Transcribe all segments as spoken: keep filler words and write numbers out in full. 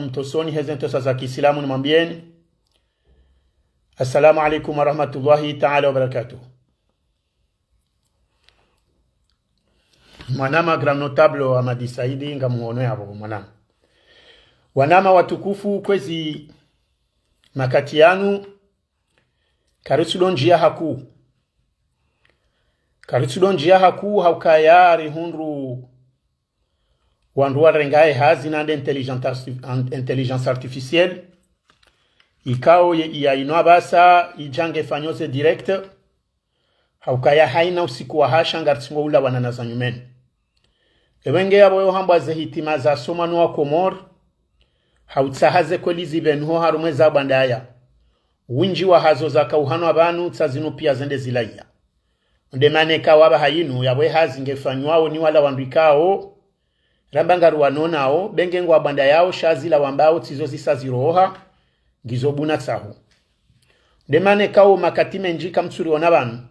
mtosoni heze ntosa za kiislamu nimwambieni. Assalamu alaikum warahmatullahi taala wabarakatuh. Mwanama grand notable Hamadi Saidi, ngamwono yapvo mwanama. Wanama watukufu, kwezi makati yanu, karitsudo ndjia hakuu. Karitsudo ndjia hakuu haukaya rihundru wandru warengaye hazi nande intelligence arti-, an-, intelligence artificielle. Ikao ye, ya ino apvasa, idja ngefanyo ze direct. Haukaya haina usiku wa hasha ngaritsungo ula wanana za nyumeni. Ewe nge yapvo yo hambwa ze hitima za somwa no wa Komori, hautsaha ze kweli zipvenuho harumwa eza bwandaya. Windji wa hazo zaka uhanwa pvanu tsa zinu pia zende zilaya. Nde mana ikao apvaha inu yapvo ye hazi ngefanywao ni wala wandru ikao ramba ngariwanonao, be nge ngwa bwandayao sha zila wambao tsizo zisa ziroha, ngizo buna tsaho. Nde mana ikao makati mendji kamtsuriona pvanu,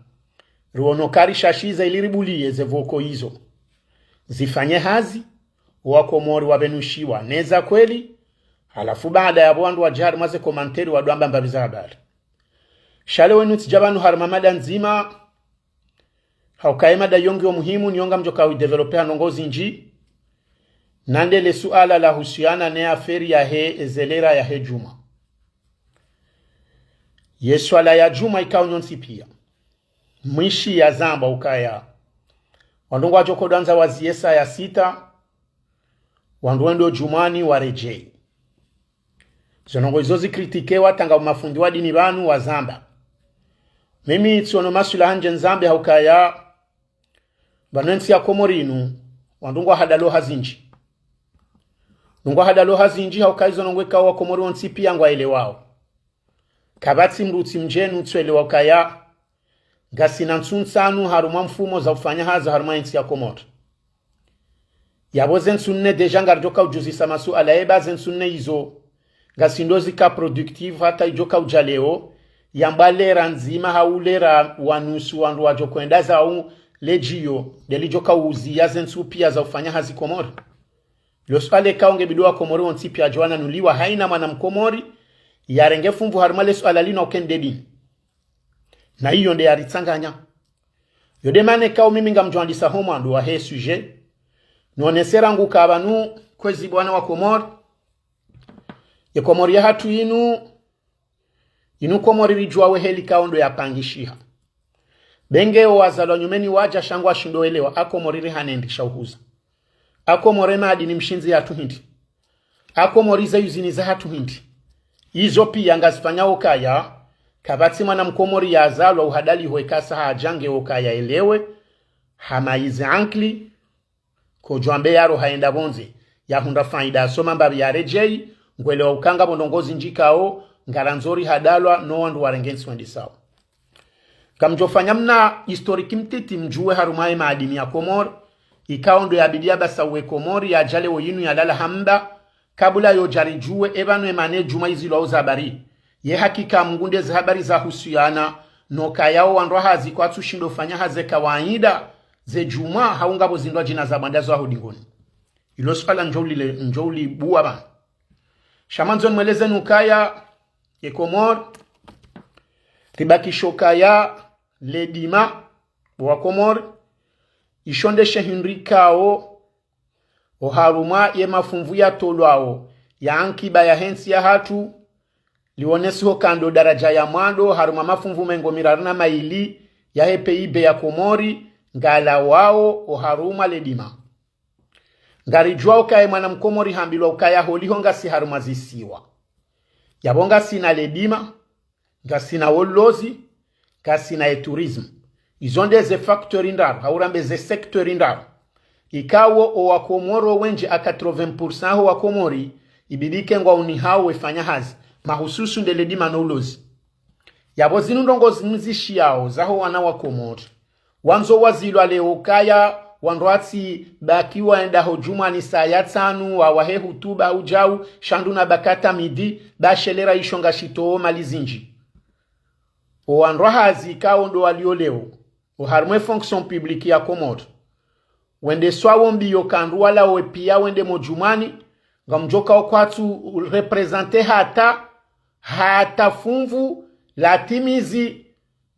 riwono karishashiza ili ribuliye ze pvoko izo zifanye hazi, wa Komori wapvenushiwa neza kweli. Halafu baada yapvo wandru wadja harumwa ze commentaire wadjo amba mbapvi za habari. Sha leo inu tsidja pvanu harumwa mada ndzima, haukaya mada iyo ngiyo muhimu, niyo ngamdjo kao idévelopper ha ndrongoo zindji. Nande le suala lahusiana ne affaire yahe ezelera yahe djumwa. Ye swala ya djumwa ikao nyontsi pia mwishiya zambwa ukaya wandru ngwadjo kodwandza waziye saa ya sita, wandru wendo djumwani waredjeyi. Zo ndrongoo izo zikritikiwa tanga mafundi wa dini pvanu wazamba. Mimi tsiono maswila handje nzambe haukaya pvanu entsi ya Komori inu, wandru ngwahadalo ha zindji. Wandru ngwahadalo ha zindji haukaya izo ndrongoo ikao wa Komori wontsi pia ngwaelewao. Kapvatsi mdru tsi mdjeni utsuelewa ukaya ngasina ntsu ntsanu harumwa mfumo za ufanya hazi harumwa entsi ya Komori. Yapvo ze ntsu nne déjà ngaridjo kao udjuzisa masuala yeba ze ntsu nne izo ngasi ndo zika productive hata idjo kao udja leo, yambwa lera ndzima hau lera wa nusu wandru wadjo kwenda zao ledjiyo, ndelidjo kao uziya ze ntsu pia za ufanya hazi Komori. Lo suala ikao nge bidi wa Komori wontsi pia adjo wananuliwa, haina mwana Mkomori yarenge fumvu harumwa le suala linu uke nde dini. Na iyo nde yaritsanganya. Yo nde mana ikao mimi ngamdjo andisa ho mwando wahe sujet, nonese rangu ka pvanu kwezi bwana wa Komori. Ye Komori yahatru inu, inu Komori ridjuwa we heli ikao ndo yapangishiha. Be nge o wazalwa nyumeni wadja sha ngwashindo elewa, a Komori rihanendisha uhuza. A Komori madini mshindzi yahatru hindri. A Komori ze usines zahatru hindri. Izo pia ngazifanyao ukaya kapvatsi mwana Mkomori yazalwa uhadaliho ikasa hadja nge ukaya elewe, hama izi ankili, kodjwambe yaro hayenda pvondze, yahundra faida yasoma mbapvi yaredjeyi, ngwelewa uka ngapvo ndrongoo zindji ikao ngarandzo rihadalwa no wandru warenge ntsi wendisao. Ngamdjo fanya mna historique mtiti mdjuwe harumwa ye madini ya Komori, ikao ndo yabidi yabasa uwe Komori yadja leo inu yalala ha mba, kabula yodja ridjuwe epvanu emana ye djumwa izilwao za habari. Ye hakika Mungu nde ze habari zahusiana no ukaya o wandru hazi kwatsushindo fanya hazi kawaida ze djumwa hau ngapvo zindru djina za bwanda zo aho dingoni. Ilo suala ndjo ulile, ndjo ulibuwa pvanu. Sha mandzo nimwelezeni ukaya ye Komori, ribakisho ukaya ledima, wa Komori, isho nde she hindru ikao, oharumwa ye mafumvu yatolwao, ya ankiba yahe ntsi yahatru, liwonesiho ka ndo daraja ya mwando harumwa mafumvu mengo miraru na mayili yahe PIB ya Komori, ngalawao oharumwa ledima. Ngaridjuwao ukaya mwana Mkomori hambilwa ukaya holiho ngasi harumwa zisiwa. Yapvo ngasina ledima, ngasina wolozi, ngasina ye tourisme. Izo nde ze facteurs ndraru, hau rambe ze secteurs ndraru. Ikao o wa Komori wendji a quatre-vingts pour cent ho wa Komori, ibidi ke ngwa unihao wefanya hazi, mahususu nde ledima no ulozi. Yapvo zinu ndrongoo zinu zishiyao zaho wana wa Komori. Wandzo wazilwa leo ukaya wandru watsi baki waenda ho djumwani saa ya tsanu, wawahe hutuba udjau, sha ndru na baki hata midi, ba she lera isho ngashitoo mali zindji. O wandru hazi ikao ndo walio leo oharumwa ye fonction publique ya Komori, wendeswao mbiyo ka ndru wala we pia wende mo djumwani, ngamdjo kao kwatsu représenter hata, hata funvu latimizi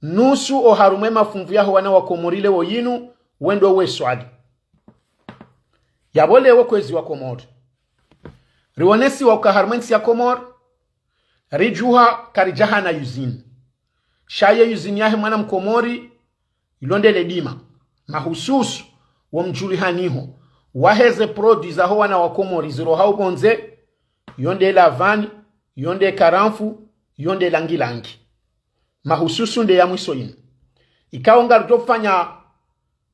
nusu oharumwa emafunvu yaho wana wa Komori leo yinu, wendo weswali. Yapvo leo kwezi wa Komori, rionesiwa uka harumwa entsi ya Komori, ridjuha karidjahana usine. Sha ye usine yahe mwana Mkomori, ilo nde ledima, mahususu wo mdjulihaniho wahe ze produits zaho wana wa Komori zirohao pvondze, yo nde lavani, yo nde karamfu, yo nde langilangi. Mahususu nde ya mwiso yinu. Ikao ngaridjo fanya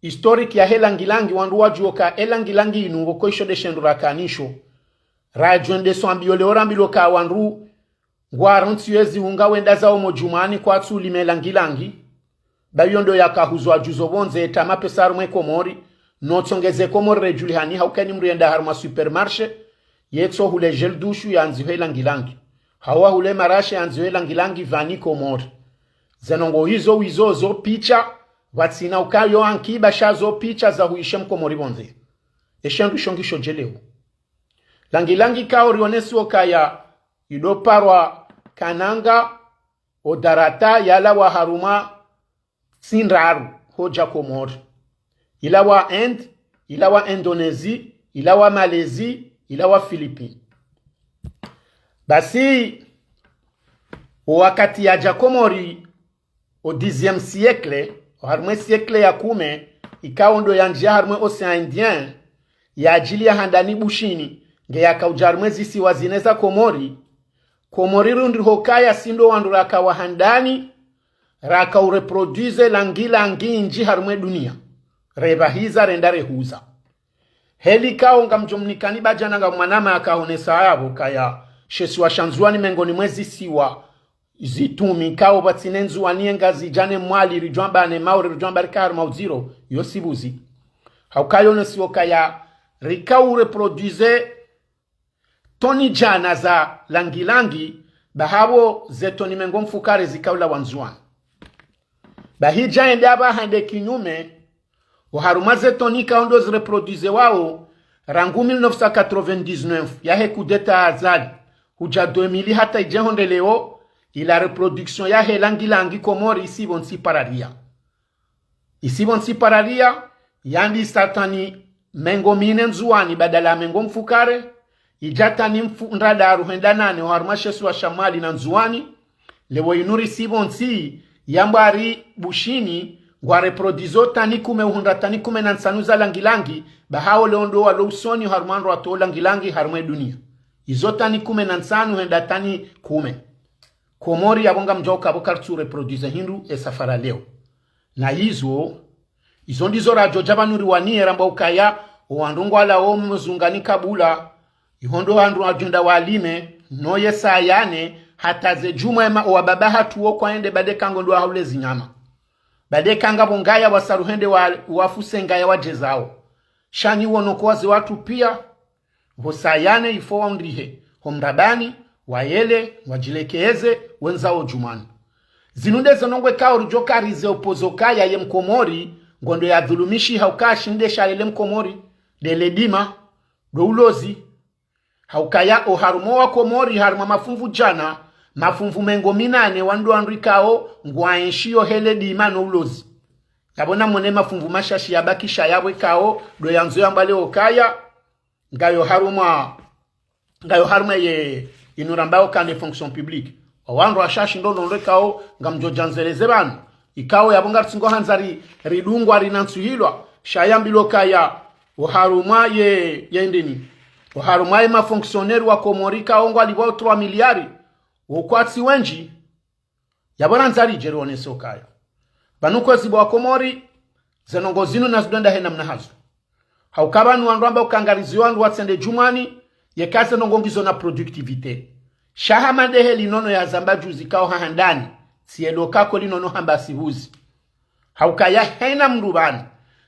historique yahe langilangi, wandru wadjuwe ka elangilangi inu ngoko isho nde shendru rakanisho. Radjo nde swambiyo leo rambilwa ka wandru ngwarontsi yezi unga wenda zao mo djumwani kwatsu lime langilangi. Ba iyo ndo yakahuzwa djuzo pvondze eta mapesa harumwa Komori, no tsongeze Komori redjulihani hauka eni mdru yenda harumwa supermarché, yetso hule gel douche yandziho elangilangi. Hawa hule marashi yandziho elangilangi pvani Komori. Ze ndrongoo izo wizo zo picha, pvatsina uka yo ankiba sha zo picha za huishe Mkomori pvondze. Eshendru isho ngisho djeleo. Langilangi kao rionesiwa ukaya ido parwa Kananga, Odarata, yalawa harumwa ntsi ndraru hodja Komori. Ilawa Inde, ilawa Indonésie, ilawa Malaisie, ilawa Philippines. Basi, owakati yadja Komori, au dixième siècle, oharumwa esiècle ya kume, ikao ndo yandjia harumwa Océan Indien, yadjiliya handani Bushini, nge yakaudja harumwa ezisiwa zine za Komori. Komori rundri hokaya si ndo wandru raka wa handani, raka ureproduise langilangi nyindji harumwa edunia. Repvahiza renda rehuza. Heli kao ngamdjo mnikani badjana nga mwanama akahonesa yapvo kaya she isiwa sha Ndzuwani mengoni mwa ezisiwa zitumikao pvatsina Ndzuwani ye Ngazidja ne Mwali ridjwamba ne Maore ridjwamba rika harumwa udziro, yo si pvuzi. Hauka yo nesiwa kaya rika ureproduise toni djana za langilangi, ba hapvo ze toni mengo mfukare zikaulawa Ndzuwani. Ba hidja ende apvaha nde kinyume, oharumwa ze toni kao ndo zireproduisewao, rangu mille neuf cent quatre-vingt-dix-neuf, yahe coup d'État Azali, hudja deux mille hata idje ho nde leo, ila reproduction yahe langilangi Komori isi pvontsi pararia. Isi pvontsi pararia, yandisa tani mengo mine Ndzuwani badala ya mengo mfukare, idja tani mfu-, ndradaru hwenda nane oharumwa she isiwa sha Mwali na Ndzuwani. Leo inu risi pvontsi, yambwa ari Bushini, ngwareproduiso tani kume uhundra tani kume na ntsanu za langilangi, ba hao leo ndo walo usoni oharumwa ndro wato langilangi harumwa edunia. Izo tani kume na ntsanu hwenda tani kume. Komori yapvo ngamdjao uka pvo karitsu reproduise hindru esafara leo. Na izo, izo ndizo radjo dja pvanu riwaniye ramba ukaya, owandru ngwalawao mzungani kabula, iho ndo wandru wadjo enda walime, no ye sayane, hata ze djumwa ema, owababa hatru wo kwaende ba de ka ngo ndo wahule zinyama. Ba de ka ngapvo ngaya wasaru hende wa, wafuse ngaya wadje zao. Sha nyi wono ko waze watru pia, pvo sayane ifo waundrihe, ho mrabani, wayele, wadjilekeze, wendza o djumwani. Zinu nde zo ndrongoo kao ridjo karize opvozo kaya ye Mkomori, ngondo yadhulumishi hauka shi nde shalele Mkomori, nde ledima, ndo ulozi. Haukaya oharumwa wa Komori, harumwa mafunvu djana, mafunvu mengo minane wandru wandru ikao, ngwaenshiyo he ledima no ulozi. Yapvo namone mafunvu mashashi yabakisha yapvo ikao, ndo yandzo yambwa leo kaya, ngayo harumwa, ngayo harumwa ye inu rambao ka ne fonction publique. Owandru washashi ndo ndrongoo ikao, ngamdjo djandzeleze pvanu. Ikao yapvo ngaritsingo handza ri, ridungwa rinantsuhilwa, sha yambilwa kaya, oharumwa ye, ye ndini. Oharumwa ye mafonctionnaire wa Komori ikao ngwalipvwao trois milliards, wo kwatsi wendji, yapvo randza ridje rionese ukaya pvanu kwezi bo wa Komori, ze ndrongoo zinu nazido enda he namna hazo. Hauka pvanu wandru wamba uka ngariziyo wandru watsende djumwani, yeka ze ndrongoo ngizo na productivité. Sha hama nde he linono yazamba juzi kao ha handani, tsi yelo kako linono hamba sihuzi. Haukaya hena mndru pvanu,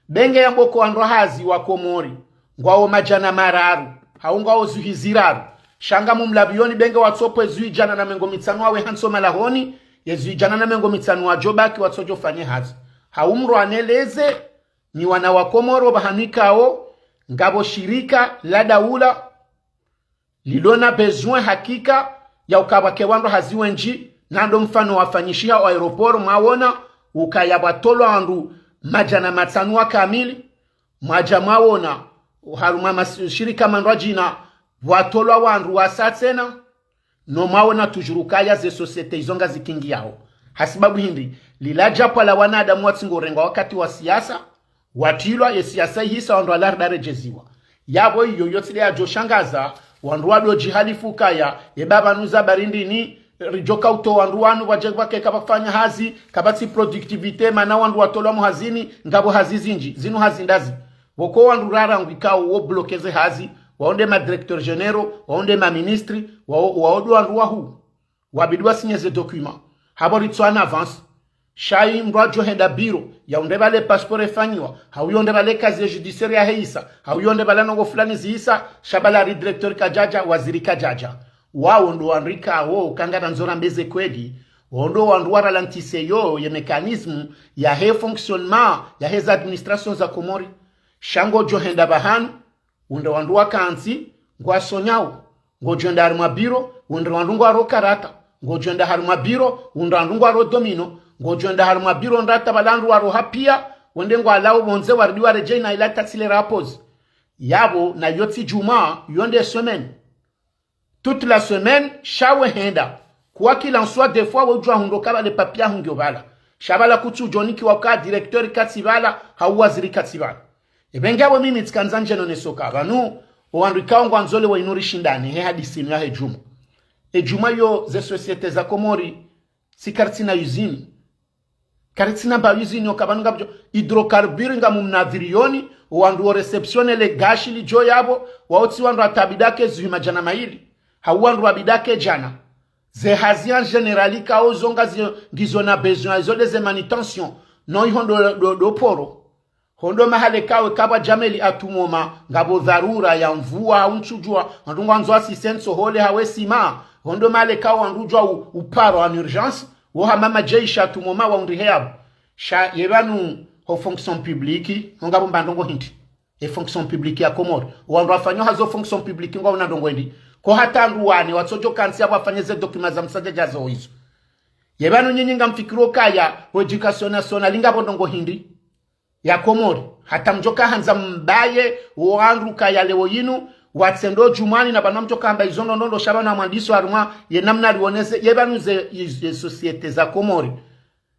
benge yambwa ko wandru hazi wa Komori, ngwao madjana mararu, hau ngwao zihwi ziraru. Sha ngamumlapvioni benge watsopve zihwi djana na mengo mitsanu wawe hantsi o malahoni, ye zihwi djana na mengo mitsanu wadjo baki watsodjo fanye hazi. Hau mndru aneleze, nyi wana wa Komori pvahanu ikao, ngapvo shirika la daula, lilo na besoin hakika ya ukaya pvwake wandru hazi wendji, na ndo mfano wafanyishiha o aéroport, mwawona ukaya pvwatolwa wandru madjana matsanu wa kamili, mwadja mwawona harumwa mashirika mandrwadjina pvwatolwa wandru wasa tsena, no mwawona toujours ukaya ze société izo ngazikingiyao. Hasibabu hindri? Lila djapvwa la wanadamu watsingo urengwa wakati wa siasa, watrilwa ye siasa ihisa wandru wala ridaredjeziwa. Yapvo iyo yotsi nde yadjoshangaza, wandru wadodjihalifu kaya, eba pvanu za barindini, ridjoka utowa wandru wanu pvwadje pvwake kapvwafanya hazi, kapvatsi productivité, mana wandru watolwa mo hazini, ngapvo hazi zindji, zinu hazi ndazi. Pvoko wandru rarangwikao wo bloquer ze hazi, wao nde ma directeurs généraux, wao nde ma ministres, wao, wao ndo wandru wahuu. Wabidi wasinye ze documents. Hapvo ritso en avance. Sha yi mndru adjo henda bureau, ya unde pvale passeport efanyiwa, hau yonde pvale casier judiciaire yaheyisa, hau yonde pvale ndrongoo fulani zihisa, sha pvala hari directeur kadjadja, waziri kadjadja. Wao ndo wandru ikao, kangana ndzo rambe ze kweli, wao ndo wandru wa ralentissaient yo ye mécanisme yahe fonctionnement yaheze administrations za Komori. Sha ngodjo henda pvahanu, unde wandru wakantsi, ngwasonyao. Ngodjo enda harimwa bureau, unde wandru ngwaro karata. Ngodjo enda harimwa bureau, unde wandru ngwaro domino. Ngodjo enda harimwa bureau, ndrata pvala wandru waro hapia, wende ngwalao pvondze warudi waredjei na ila tatsile rapos. Yapvo, na yotsi djumwa, yonde semaine. Toute la semaine, sha we henda. Quoi qu'il en soit, des fois, we udjua hundro ka pvale papier hungiyo pvala. Sha pvala kutsu djonikiwa ka directeur katsi pvala, hau waziri katsi pvala. Ebe ngapvo mimi tsikandza ndjeno nesoka pvanu, o wandru ikao ngwandzo le wa inu rishindane, he hadisi inu yahe djumwa. E djumwa yo ze sociétés za Komori, si karitsina usine. Karitsina mba usine, oka pvanu ngapvadjo, hydrocarbures ngamumnadhiriyoni, o wandru wo réceptionner le gashi lidjo yapvo, wao tsi wandru hata bidake zihwi madjana mayili. Hau wandru wa bidake djana. Ze hazi en général ikao zo ngazi, ngizo na besoin, izo nde ze manutention. No iho ndo, ndo, ndo poro. Ho ndo mahala ikao eka pvwadja meli à tout moment, ngapvo dharura ya mvua, hau ntsudjua, wandru ngwandzo assistance, hole hawe sima. Ho ndo mahala ikao wandru udjua u-, uparo en urgence, wo hama madjeshi à tout moment wa undrihe yapvo. Sha ye pvanu ho fonction publique, ho ngapvo mba ndrongoo hindri. E fonction publique ya Komori. Wandru wafanyao hazi ho fonction publique ngwaona ndrongoo hindri. Ko hata wandru wane, watsodjo kantsi yapvo wafanye ze documents za msadjadja zo izo. Ye pvanu nyinyi ngamfikiro kaya, ho éducation nationale ngapvo ndrongoo hindri ya Komori. Hata mdjoka handza mbaye, wo wandru kaya leo yinu, watsendo djumwani na pvanu mdjoka hamba izo ndrongoo ndrongoo sha pvanu mwandiso harumwa, ye namna rionese, ye pvanu ze, ze sociétés za Komori.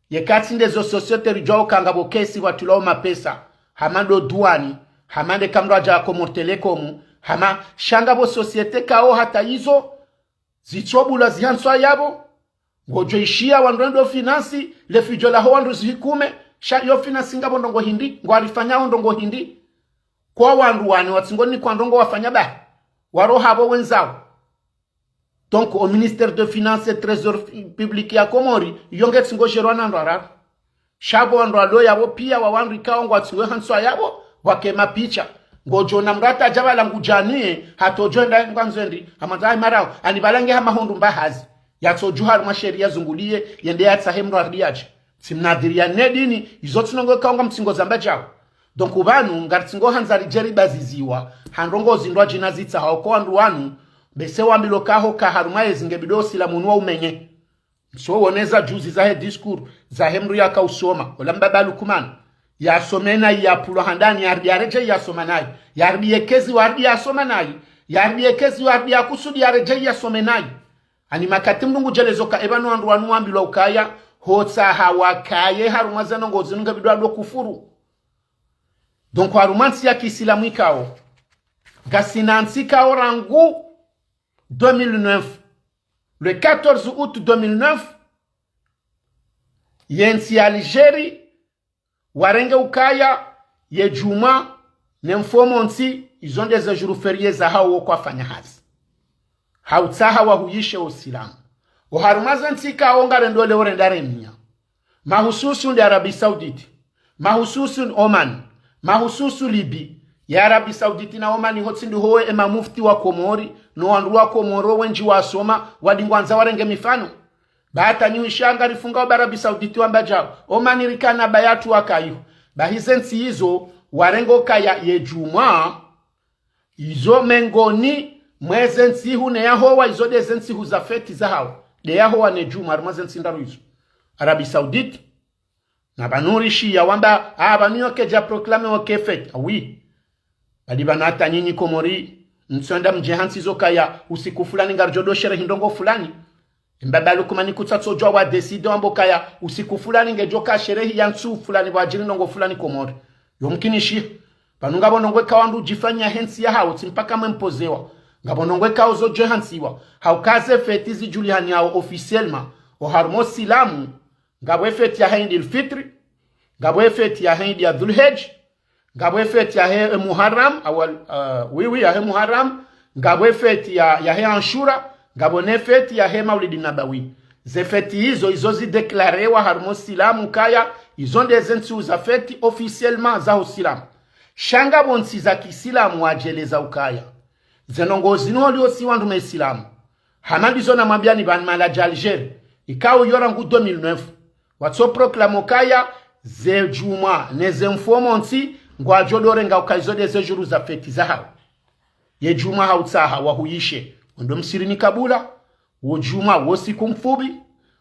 Ye katsi nde zo sociétés ridjuao ka ngapvo kesi watrilwao mapesa, hama ndo duani, hama nde kamradja Comores Telecom, hama sha ngapvo sociétés kao hata izo, zitsobula zihantswa yapvo, ngodjo ishiya wandru wendo finance, le fidjo laho wandru zihikume, sha yo finance ngapvo ndrongoo hindri, ngwarifanyao ndrongoo hindri, kwa wandru wane watsingo ni kwa ndrongoo wafanya bahi, waro hapvo wendzao. Donc, o ministère de Finances et Trésor public ya Komori, yo ngetsingo djerwa na ndrwarara. Sha pvo wandru walo yapvo pia wa wandru ikao ngwatsiwe hantswa yapvo, wake mapicha. Ngodjo ona mndru hata dja pvala ngudjaniye, hata udjo enda ngwandzo endi, hamwandza hayi marao, ani pvala nge hama hondru mba hazi. Yatsodjuha harumwa sheria zunguliye, yende yatsahe mndru aridi yadje. Tsimnadhiriya ne dini, izo tsi ndrongoo ikao ngamtsingo zamba djao. Donc pvanu, ngaritsingo handza ridje ribaziziwa, ha ndrongoo zindrwadjina zitsahao ko wandru wanu, bese wambilwa ka ho ka harumwa yezi nge bidi o silamu unu wa umenye. Ntso woneza juzi zahe discours, zahe mndru yaka usoma, ola mbaba Lukman. Yasome nayi yapvulwa handani, yaridi yaredjei yasoma nayi. Yaridi yekezi waridi yasoma nayi. Yaridi yekezi waridi yakusudi yaredjei yasome nayi. Ani makati mndru ngudjelezo ka eba no wandru wanu wambilwa ukaya, hotsaha wakaye harumwa ze ndrongoo zinu nge bidi wado kufuru. Donc harumwa ntsi ya kiislamu ikao, ngasina ntsi ikao rangu deux mille neuf. Le quatorze août deux mille neuf, ye ntsi ya Algérie, warenge ukaya, ye djumwa, ne mfumontsi, izo nde ze jours fériés zahao wo kwafanya hazi. Ha utsaha wahuyishe o usilamu. Oharumwa ze ntsi ikao ngarendo leo renda reminya. Mahususu nde Arabie Saoudite. Mahususu ni Oman. Mahususu Libye. Ya Arabie Saoudite na Oman ho tsi ndo howe ema mufti wa Komori, no wandru wa Komori wendji wasoma, wadi ngwandzo warenge mifano. Ba hata nyi wishanga rifunga oba Arabie Saoudite wamba djao. Oman rikana ba yatru wakayo. Bahi ze ntsi izo, warenge ukaya ye djumwa, izo mengoni Mweze ntsihu ne yahowa, izo nde ze ntsihu za feti zahawo. Nde yahowa ne djumwa, harumwa ze ntsi ndraru izo. Arabie Saoudite, na pvanu rishiya wamba, ah, pvanu yo kaidja proclamewa ke feti. Ah, oui. Bali pvanu hata nyinyi Komori, mtsoenda mdje hantsi zo kaya, usiku fulani ngaridjo ndo sherehi ndrongo fulani. Mbaba Lukmani kutsatso djuwa wa décider wambe kaya, usiku fulani ngedjo ka sherehi ya ntsu fulani pvwadjiri ndrongo fulani Komori. Yo mkinishiha. Pvanu ngapvo ndrongo ikao wandru udjifanya he ntsi yahawo, tsi mpaka mwe mpozewa. Ngapvo ndrongo ikao zo dje hantsiwa. Hauka ze feti zidjulihaniwao officiellement, oharumwa Usilamu, ngapvo e feti yahe Eid el Fitri, ngapvo e feti yahe Eid ya Dhul Hijja, ngapvo e feti yahe, eh, Muharram, awal, ah, oui, oui, yahe Muharram, ngapvo e feti ya, yahe Ashura, ngapvo ne feti yahe Maulidi Nabawi. Ze feti izo, izo zidéclarewa harumwa Usilamu kaya, izo nde ze ntsihu za feti officiellement za Usilamu. Sha ngapvo ntsi za Kisilamu wadjeleza ukaya, ze ndrongo zinu holiho si wandru Masilamu. Hama ndizo namwambiyani pvanu mahala dja Algérie, ikao yo rangu deux mille neuf, watso proclamer kaya, ze djumwa, ne ze mfumontsi, ngwadjo ndo renga uka izo nde ze jours za feti zahawo. Ye djumwa hautsaha wahuyishe, wendo msihirini kabula, wo djumwa, wo usiku mfupvi,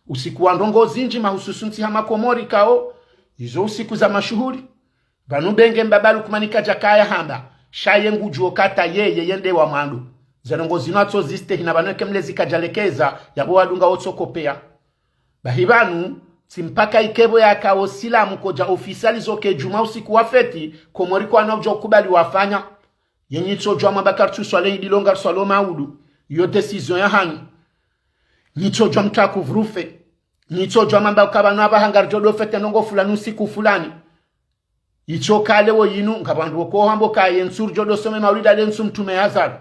usiku wa ndrongo zindji mahususu ntsi hama Komori ikao, izo usiku za mashuhuli. Pvanu benge mbaba Lukmani kadja kaya hamba, sha ye ngudjuo kata yeye yende wa mwando. Ze ndrongo zinu atso zistehi na pvanu eke mlezi kadjalekeza, yapvo wadunga wotso kopeya. Bahi pvanu, tsi mpaka ikepvo yaka Usilamu kodja officialiser ke djumwa usiku wa feti, Komori kwana udjo kubali wafanya. Ye nyi tsodjwa mwamba karitsu swali Eid lo ngariswalio maudu. Iyo décision yahanyu. Nyi tsodjwa mtsaha couvre-feu. Nyi tsodjwa mwamba uka pvanu apvaha ngaridjo ndo fete ndrongo fulani usiku fulani. Itso kale wo yinu, ngapvo wandru woko hamba uka ye ntsu ridjo ndo some maulida nde ntsu mtrume yazalwa.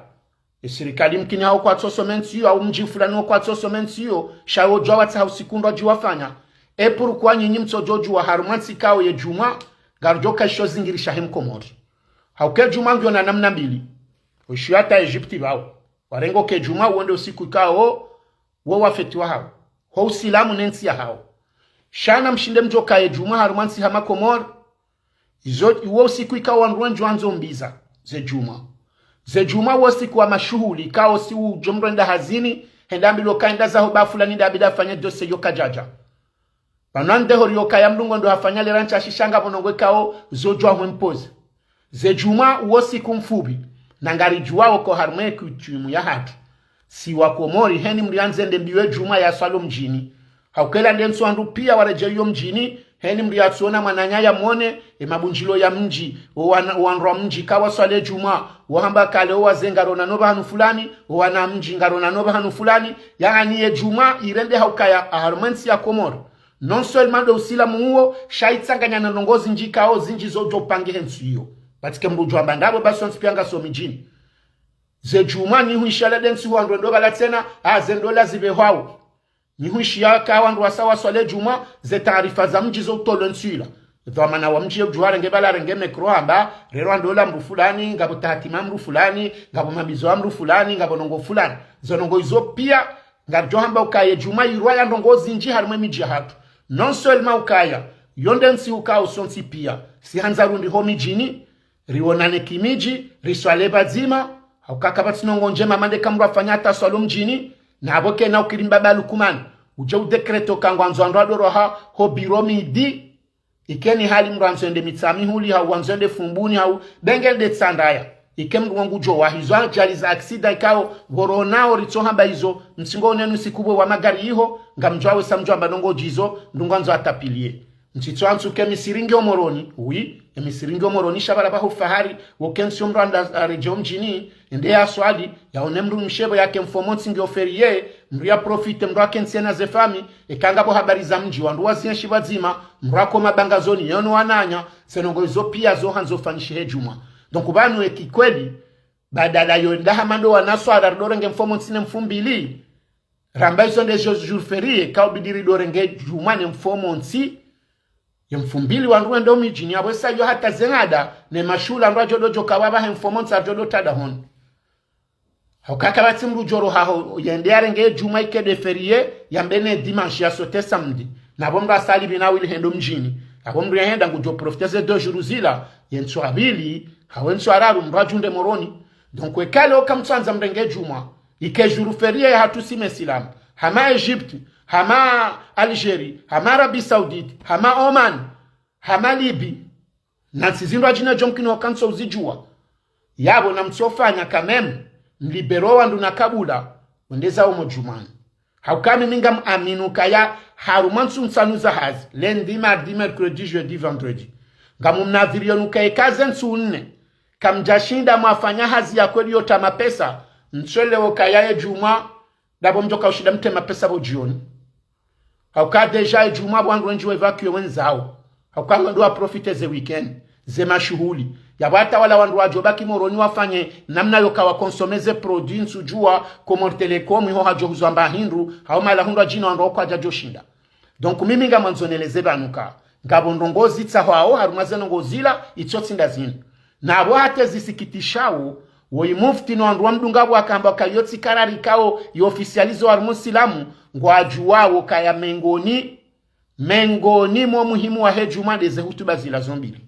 E sirikali mkini hawo kwatso some ntsi iyo, hau mdji fulani wo kwatso some ntsi iyo, sha wo djuwa watsaha usiku ndo dji wafanya. E pourquoi nyinyi mtsodjo djuwa harumwa ntsi ikao ye djumwa, ngaridjo ka isho zingirisha he mkomori. Hauka e djumwa ngiyo na namna mbili. Oishiyo hata Egypte pvao. Warengo ke djumwa, wo nde usiku ikao, wo wa feti wahawo. Ho Usilamu ne ntsi yahawo. Sha namshinde mdjo ka ye djumwa harumwa ntsi hama Komori. Izo, wo usiku ikao wandru wendji wandzo mbiza, ze djumwa. Ze djumwa wo usiku wa mashuhuli, ikao si udjo mdru enda hazini, hende ambilwa uka enda zaho ba fulani nda bidi afanye dossier yo kadjadja. Pvanu nde hori yo kaya mdru ngo ndo hafanya lera ntsha shisha ngapvo ndrongo ikao zo djuwa hwe mpoze. Ze djumwa wo usiku mfupvi, na ngaridjuwao uka harumwa e coutume yahatru. Si wa Komori, heni mdru yandze yende mbiwe djumwa yaswalio mdjini. Hauka ila nde ntsu wandru piya waredjeyi yo mdjini, heni mdru yatsuona mwananya yamwone, e mabundjilio ya mdji, o wana, o wandru wa mdji kawaswali e djumwa, wo hamba kale o wazee ngarionano pvahanu fulani, o wana mdji ngarionano pvahanu fulani, yaani ye djumwa irende hauka ya, harumwa e ntsi ya Komori. Non seulement ndo Usilamu uwo, sha itsanganya na ndrongo zindji ikao zindji zo djo pange he ntsu iyo. Parce que mdru djo amba ngapvo basi wontsi piya ngaso midjini. Ze djumwa nyi huishiya la nde ntsihu wandru wendo pvala tsena, ah, ze ndola zipvehwao. Nyi huishiya ka wandru wasa waswali e djumwa, ze taarifa za mdji zo utolwa e ntsu ila. Dhwamana wa mdji ye udjuwa arenge pvala arenge micro hamba, rero ndola mdru fulani, ngapvo tahatima mdru fulani, ngapvo mabizo ya mdru fulani, ngapvo ndrongo fulani. Zo ndrongo izo piya, ngaridjo hamba uka ye djumwa irwaya ndrongo zindji harumwa e midji yahatru. Non seulement ukaya, yo nde ntsihu ikao sontsi piya, si handza rundi ho midjini, rionane kimidji, riswali pvadzima, hauka kapvatsi ndrongo ndjema mana eka mdru afanya hata swalio mdjini, na apvo kena ukiri mbaba Lukmani, udje udécréter uka ngwandzo wandru wadoroha ho bureau midi, ike ni hali mdru andzo ende Mitsamihuli, hau andzo ende Fumbuni, hau benge nde Tsandraya. Ike mdru ngudjo wahi zo ajali za accident ikao, pvo ronao ritso hamba izo, mtsingo onenu usiku pvo wa magari iho, ngamdjuwao sa mdjo amba ndrongo djizo, mdru ngwandzo atapiliye. Ntsitso antsu ke Misiri ngiyo Moroni, oui, e Misiri ngiyo Moroni sha pvala pvaho fahari, wo kentsi yo mdru anda aredjeyi ho mdjini, ende yaswali, yaone mdru mshe pvo yake mfumontsi ngiyo férié, mdru ya profiter mdru akentsi yena ze famille, eka ngapvo habari za mdji, wandru wazienshi pvadzima, mdru ako mabangazoni, yeno wananya, ze ndrongo izo piya zo handzo fanyishihe djumwa. Donc pvanu e kikweli, badala yo enda hama ndo wanaswara ridorenge mfumontsi ne mfumbili, ramba izo nde zo jours fériés, ikao bidi ridorenge djumwa ne mfumontsi, ye mfumbili wandru wende ho midjini, apvo sa yo hata ze ngada, ne mashuhuli wandru wadjo ndo djoka wapvahe mfumontsi wadjo ndo tadahoni. Hauka kapvatsi mdru djoroha ho, yende yarenge djumwa ike nde férié, yambe ne dimanche ya sauter samedi. Na apvo mdru asali pvina wili hende ho mdjini. Apvo mdru yahenda ngudjo profiter ze deux jours zila, ye ntsu ya pvili, hau e ntsu ya raru mdru adjunde Moroni. Donc, eka leo kamtsandza mrenge djumwa, ike jour férié ya hatru si mesilamu, hama Egypte, hama Algérie, hama Arabie Saoudite, hama Oman, hama Libye, na ntsi zindru adjina djo mkini ho kantso uzidjuwa. Yapvo namtsofanya quand même, mlibéro wandru na kabula, wende zawo mo djumwani. Hauka mimi ngamwamini ukaya harumwa ntsu ntsanu za hazi, lundi, mardi, mercredi, jeudi, vendredi, ngamumnadhiriyo ukaya eka ze ntsu nne kamdjashinda mwafanya hazi ya kweli yo ta mapesa, mtswelewe ukaya ye djumwa, ndapvo mdjoka ushinda mtre mapesa pvo djioni. Hauka déjà ye djumwa pvo wandru wendji wa évacuer wendzawo. Hauka wandru wa profiter ze week-end, ze mashuhuli. Yapvo hata wala wandru wadjo baki Moroni wafanye namna yoka wa consommer ze produits ntsudjuwa, Comores Telecom iho hadjo huzwa mba hindru, hau mahala hundru adjina wandru wakwadja djo shinda. Donc mimi ngamwandzo neleze pvanu ka ngapvo ndrongoo zitsahwao harumwa ze ndrongoo zila, itso tsi nda zinu. Na pvo hata zisikitishao, woyi mufti no wandru wamdunga pvo wakamba ka yo tsi karari ikao yo officialisé harumwa usilamu, ngwadjuwao kaya mengoni, mengoni mo muhimu wahe djumwa nde ze hutuba zila zo mbili.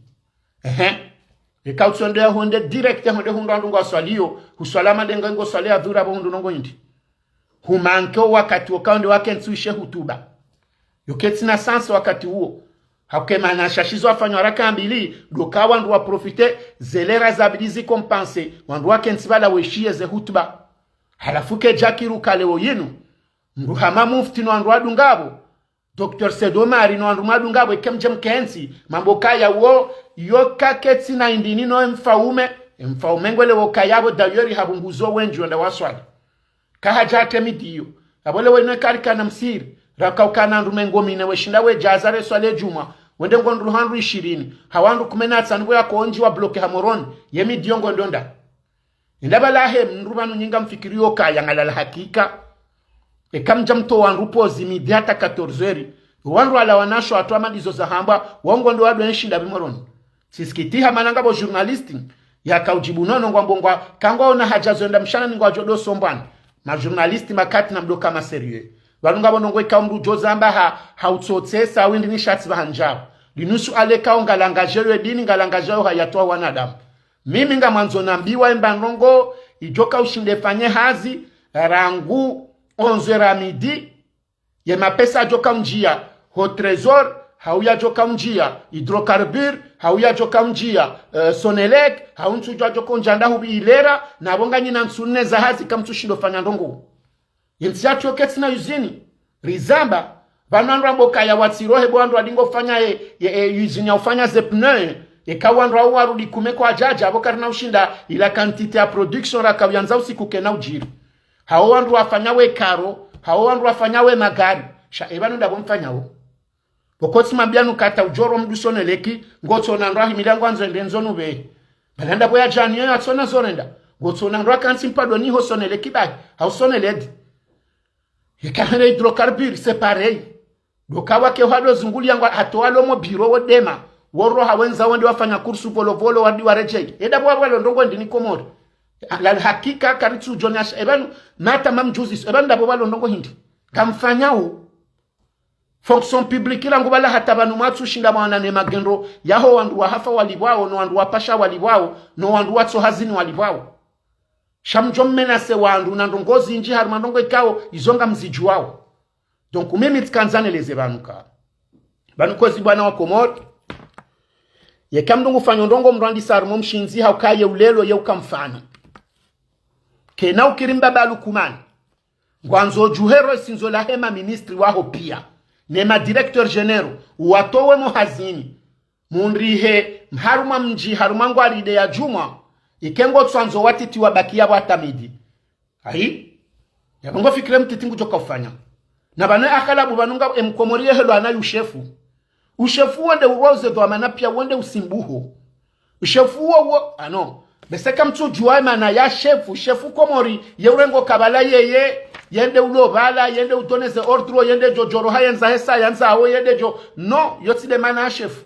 Ehe. Eka utsonde ya honde direct ya honde hundru wandru ngwaswaliyo, huswala madenga ngoswali ya dhura pvo hundru ndrongoo hindri. Humanquer o wakati wokao nde wakentsi wishe hutuba. Yo kaitsina sens wakati uwo. Hauka mana shashi zo wafanywa raka mbili, ndo ka wandru wa profiter, ze lera zabidi zi compenser, wandru wakentsi pvala weshiye ze hutuba. Halafu kedja kiruka leo yinu, mndru hama mufti no wandru wadunga pvo, Docteur Said Omar no wandru mwadunga pvo eka mdje mkentsi, mambo kaya wo, yo ka kaitsina indrini no mfaume, mfaume ngwelewo kaya pvo d'ailleurs hapvunguzo wendji wenda waswali. Kahadja hata midi yo. Apvo leo inu eka rikana msiri, raka ukana wandru mengo mine weshinda wedjaza reswali ye djumwa, wende ngondru handru ishirini, hau wandru kume na tsanu pvo yako ondji wa bloquer ha Moroni, ye midi yo ngondro nda. Enda pvala he mndru pvanu nyi ngamfikiriyo kaya ngalala hakika. Eka mdja mtowa wandru pause midi hata quatorze heures, wandru wala wanasho hata wamalizo zahambwa, wo ngondro wadwe nshinda pvi Moroni. Tsisikitiha mana ngapvo journaliste yaka udjibu nono ngwambo ngwa, kangwaona hadja zo enda mshana ni ngwadjo do sombwana. Ma journaliste makati namdoka ma sérieux. Pvanu ngapvo ndrongoo ikao mndru udjo zamba ha, ha utsotsesa, windri ni shatsi pvahandjao. Linu suala ikao ngalangadjayo ye dini, ngalangadjayo hayati wa wanadamu. Mimi ngamwandzo nambiwa emba ndrongoo idjoka ushinde fanye hazi, rangu onze heures à midi, ye mapesa yadjoka undjia ho Trésor, hau yadjoka undjia Hydrocarbures, hau yadjoka undjia, eh, Sonelec, hau ntsudjuwa yadjoka undjia nda hupvi ilera, na pvo nganyina ntsu nne za hazi kamtsushindo fanya ndrongoo. Yentsi yatru yo kaitsina usine. Rizamba, pvanu wandru wambo kaya watsirohe pvo wandru wadingo fanya ye, ye, ye usine ya ufanya ze pneu, eka wandru wao warudi kume kwadjadja, pvo karina ushinda ila quantité ya production raka uyandza usiku kena udjiri. Hao wandru wafanya we karo, hao wandru wafanya we magari, sha epvanu ndapvo mfanyao. Pvoko tsimwambia nukata udjoro mndru Sonelec, ngotsona ndro ahimila ngwandzo ende ndzo nupve. Balanda pvo yadjani yo yatsona zorenda. Ngotsona ndro akantsi mpado niho Sonelec bahi, hau Soneled. Eka hende Hydrocarbures, c'est pareil. Ndo ka wake hwado zunguliya ngwa hata walo mo biro wo dema. Woroha wendza wende wafanya kursu pvolovolo wadi waredjei. Enda pvo walo ndrongoo ndrini Komori. Lal hakika karitsu djoni asha. Epvanu, mata mamdjuzi. Epvanu ndapvo walo ndrongoo hindri. Kamfanyao. Fonction publique rangu pvala hata pvanu mwatsushinda mwaona ne magendro yaho wandru wahafa walipvwao, no wandru wapasha walipvwao, no wandru watso hazini walipvwao. Sha mdjo mmenase wandru na ndrongoo zindji harumwa ndrongoo ikao izo ngamzidjuwao. Donc mimi tsikandza neleze pvanu ka. Pvanu kwezi bwana wa Komori. Yeka mndru ngufanyo ndrongoo mndru andisa harumwa mshindzi hauka ye ulelo ye uka mfano. Kena ukiri mbaba Lukumani. Ngwandzo djuhero sindzo lahe ma ministres waho pia, ne ma directeurs généraux, uwatowe mo hazini. Mundrihe, harumwa mdji, harumwa ngwaride ya djumwa, ike ngotsandzo watiti wabakiya pvo hata midi. Ayi? Yapvo ngofikire mtiti ngudjoka ufanya. Na pvanu aghalabu pvanu nga emkomori yehelo ana yu shefu. Ushefu wonde uroze dhwamana pia wonde usimbuho. Ushefu wo wo, ah non. Bese kamtsudjuwa emana ya shefu, shefu Komori, ye urengo kabala yeye, yende ulo pvala, yende utoneze ordre, yende djodjoro hayendza hesa, yandza awo, yende djo. Non, yo tsi nde mana ya shefu.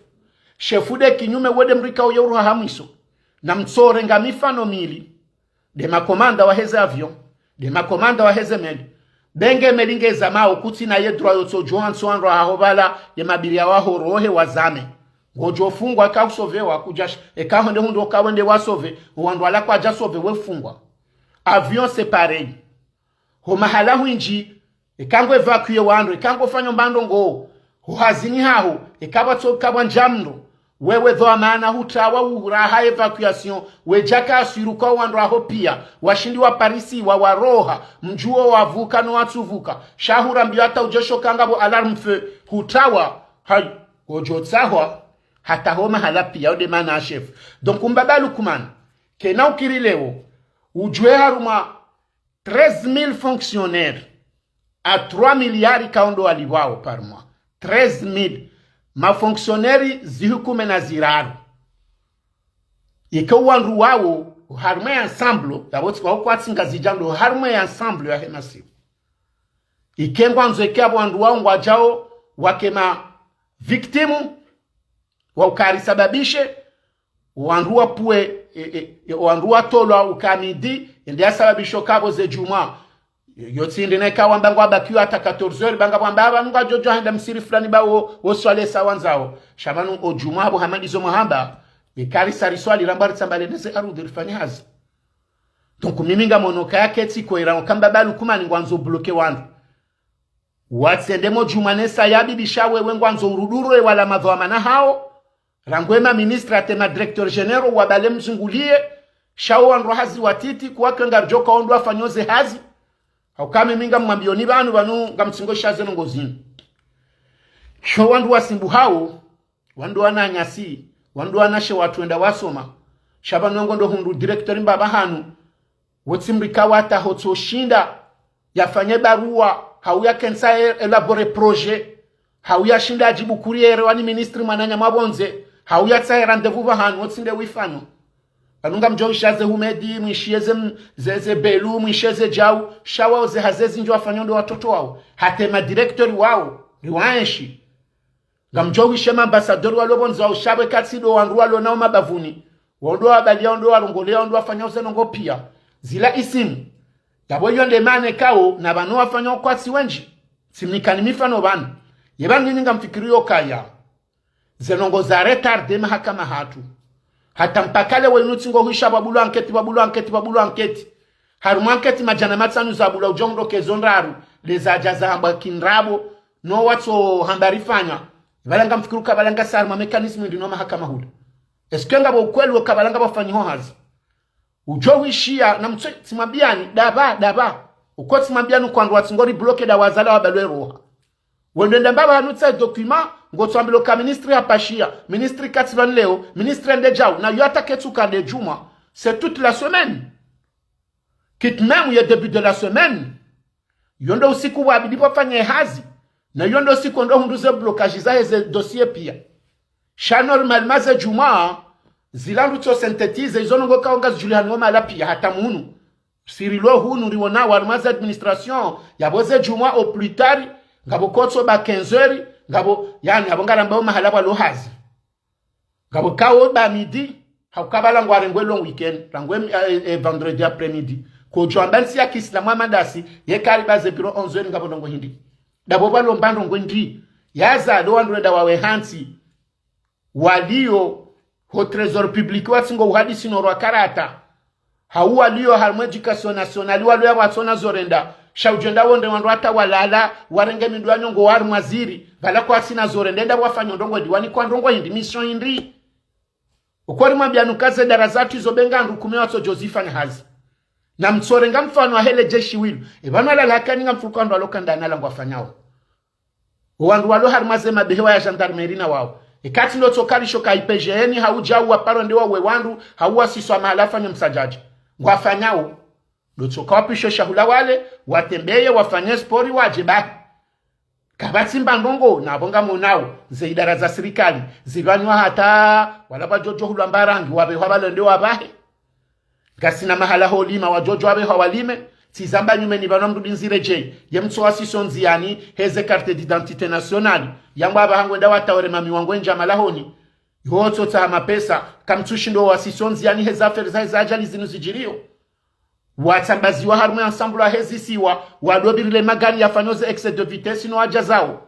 Shefu nde kinyume wonde mrika uye uruha hamwiso. Na mtsorenga mifano mili. Nde makomanda waheze avion, nde makomanda waheze meli. Benge meli ngezamao kutsina ye droit yotsodjo hantsi wandru wahaho pvala ye mabiri ya waho rohe wazame. Ngodjo fungwa, eka usauvewa, kudja sh-, eka honde hundru uka wende wasauve, owandru wala kwadja sauve wefungwa. Avion c'est pareil. Ho mahala hwindji, eka ngo évacuer wandru, eka ngo fanya mbandrongo, ho hazini haho, eka pvatso, eka pvwandja mndru, wewe dhwamana hutrawa uraha évacuation, wedjaka aswiruka wandru waho pia, washindi waparisiwa, waroha, mdjuo wapvuka no watsupvuka, sha hurambiwa hata udjesho kanga pvo alarme feu, hutrawa, hayi, ngodjo tsahwa, hata ho mahala pia, ode mana chef. Donc, mbaba Lukman, kena ukiri leo, udjuwe harumwa treize mille fonctionnaires à trois milliards kaondo walipvwao par mois. Treize mille. Ma fonctionnaires zihwi kume na ziraru. Ike wandru wawo, harumwa ye ensemble, yapvo tsi kwa ukwatsi Ngazidja ndo, harumwa ye ensemble yahe masiwa. Ike ngwandzo ike apvo wandru wawo ngwadjao, wake ma victimes, wa ukari sababishe, wandru wapvue, e, e, e, wandru watolwa ukamidi, ende yasababisho kapvo ze djumwa. Yo, yo tsi inde neka wamba ngwabakiwa hata quatorze heures, banga pvwamba apva nunga djodjo henda msiri fulani ba wo, wo swali sa wandzao. Sha pvanu o djumwa apvo hamadi zo mwahamba, ikari sari swali ramba ritsambale neze arudhi rifanye hazi. Donc mimi ngamono kaya ketsi koera, kamba ba Lukman ngwandzo bloquer wandru. Watsende mo djumwa nesa ya bibi sha wewe ngwandzo urudurwe wala madhwamana hawo. Rangu ema ministres hata ma directeurs généraux wabale mzungulie. Sha wo wandru hazi watiti, kuwa ke ngaridjo kaondo wafanye ze hazi. Hauka mimi ngamwambioni pvanu, pvanu ngamtsingo sha ze ndrongo zinu. Sho wandru wasimbu hawo, wandru wananyasi, wandru wanashe watru wenda wasoma. Sha pvanu ngo ndo hundru directeur mbaba hanu, wotsi mrika wata hotso shinda yafanye barua, hau yakentsa e-, élaborer projet, hau yashinda adjibu courrier wani ministre mwananya mwapvondze, hau yatsahe rendez-vous pvahanu, wotsi nde wifanyo. Pvanu ngamdjo isha ze humedi, mwishiye ze m-, ze, ze belu, mwishiye ze djau, sha wao ze hazi zindji wafanyao ndo watoto wawo. Hata ma directeurs wawo, riwaenshi. Ngamdjo wishe ma ambassadeurs walo pvondze wawo sha pvo katsi ndo wandru walo nao mabavuni. Wao ndo wabaliya, wao ndo walongolea, wao ndo wafanyao ze ndrongo pia. Zila isimu. Yapvo iyo nde mana ikao, na pvanu wafanyao kwatsi wendji. Tsimnikani mifano pvanu. Ye pvanu nini ngamfikiriyo kaya. Ze ndrongo za retarder mahakama hatru. Hata mpaka leo inu tsingo hwisha pvabulwa enquête, pvabulwa enquête, pvabulwa enquête. Harumwa enquête madjana matsanu zabulwa udjo ndo kezo ndraru. Nde zadja zahambwa kindrabo. No watso hamba rifanya. Pvala ngamfikiri uka pvala ngasi harumwa mécanisme indi no mahakama hula. Est-ce que ngapvo ukweli uka pvala ngapvo fanyiho hazi? Udjo wishiya, na mtso, tsimwambiyani, dapva, dapva. Uko tsimwambiyani uka wandru watsingo ribloquer nda wazala wabalwe roha. Wendo enda mbapvi hanu tsa document, ngotso ambilwa uka ministre hapashiya, ministre katsi pvanu leo, ministre nde djau, na yo hata ketsuka nde djumwa. C'est toute la semaine. Quitte même ye début de la semaine. Yo ndo usiku wabidi pvafanye hazi. Na yo ndo usiku ndo hundru ze blocage zahe ze dossier pia. Sha normalement ze djumwa, zila ndru tso synthétiser, izo ndrongo kaonga zidjulihaniwa mahala pia hata munu. Sirilo hunu riwona harumwa ze administration, yapvo ze djumwa au plus tard, ngapvo kotso ba quinze heures, ngapvo, yaani, yapvo ngarambao mahala pvwalo hazi. Ngapvo kao ba midi, hauka pvala ngwarengwe long weekend, rangu e, e, e, vendredi après-midi. Kodjo amba ntsi ya kiislamu amadasi, ye kari baze bureau onze heures ngapvo ndrongo hindri. Ndapvo pvalo mba ndrongo hindri. Yaza, ndo wandru wenda wawe hantsi. Waliyo, ho trésor public watsingo uhadisi no rwa karata. Hau waliyo harumwa éducation nationale, waliyo watsona zorenda. Sha udjo enda wonde wandru hata walala, warenge mindru ya nyongo harumwa ziri. Pvala kwatsina zorenda, enda wafanya ndrongo hindri, wanikwa ndrongo hindri, mission hindri. Uko rimwambiyani uka ze idara zatru izo be nga ndru kume watsodjo zifanya hazi. Na mtsorenga mfano wahe le jeshi wilo. E pvanu alala hakani ngamfikiri uka wandru walo kandana la ngwafanyao. Wandru walo harumwa ze mabehewa ya gendarmerie na wao. Ikatsi ndo tsokarisho ka I P G N, hau djau waparo nde wawe wandru, hau wasiswa mahala fanya msadjadja. Ngwafanyao. Ndo tsoka wapishe shahula wale, watembeye, wafanye sport, wadje bahi. Kapvatsi mba ndrongo, na pvo ngamonao, ze idara za sirikali, zilwaniwa hata, wala pvwadjodjo hulwa mba rangi, wabehwa pvalo nde wabahe. Ngasina mahala holima, wadjodjo wabehwa walime, tsizamba nyumeni pvanu mdru dinzire dje, ye mtso wasiso ndziani, heze carte d'identité nationale, yangwa pvaha ngwenda wataore mami wangu endja malahoni. Yo tso tsaha mapesa, kamtsushindo wasiso ndziani, heze affaire za, heze ajali zinu zidjiriyo. Watsambaziwa harumwa ensemble ya hezisiwa, wadobirile magari yafanyao ze excès de vitesse no wadja zao.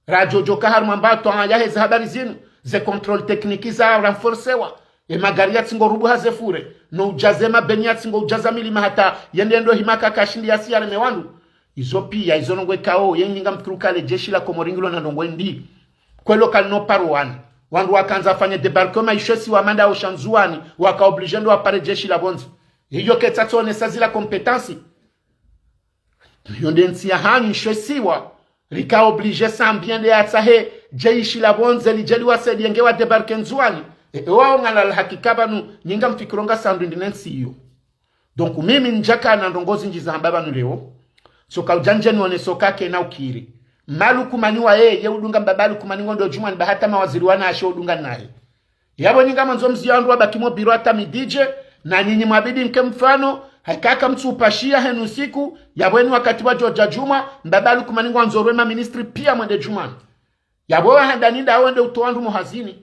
Radjodjoka harumwa mba twaa ya heze habari zinu. Ze contrôle technique za renforcewa. E magari yatsingo rubuha ze fure. No udjaze mabeni yatsingo udjaza milima hata yende ndo hima kaka shindi yasi yareme wandru. Izo pia, izo ndrongoo ikao, ye nyinga mfikiri uka le jeshi la Komori ngilo na ndrongoo ndi. Kweli kalino paro wani. Wandru wakandza wafanye débarquement isho isiwa manda osha Ndzuwani, waka obligé ndo wapare jeshi la pvondze. Iyo ketsatsonesa zila compétence. Yo nde ntsi yahanyu isho isiwa, rika obligé Sambi yende yatsahe jeshi la pvondze lidje liwasaidie nge wa débarquer Ndzuwani. E, e wao ngalala hakika pvanu, nyinga mfikiri nga sandu ndine ntsi iyo. Donc mimi ndjaka na ndrongoo zindji za hamba pvanu leo. Tsoka udja ndje nione tsoka kena ukiri. Malukumani wa yeye, ye udunga mbaba Lukumani ngondo djumwa ni ba hata mawaziri wana ashe udunga naye. Yapvo nyinga mwandzo mziya wandru wabaki mo biro hata mididje, na nyinyi mwabidi mke mfano, haikaka mtsu upashiya henu siku, yapvo eni wakati wadjo dja djumwa, mbaba Lukumani ngwandzo rwe maministri pia mwende djumwani. Yapvo wahandani nda wende utowa wandru mo hazini.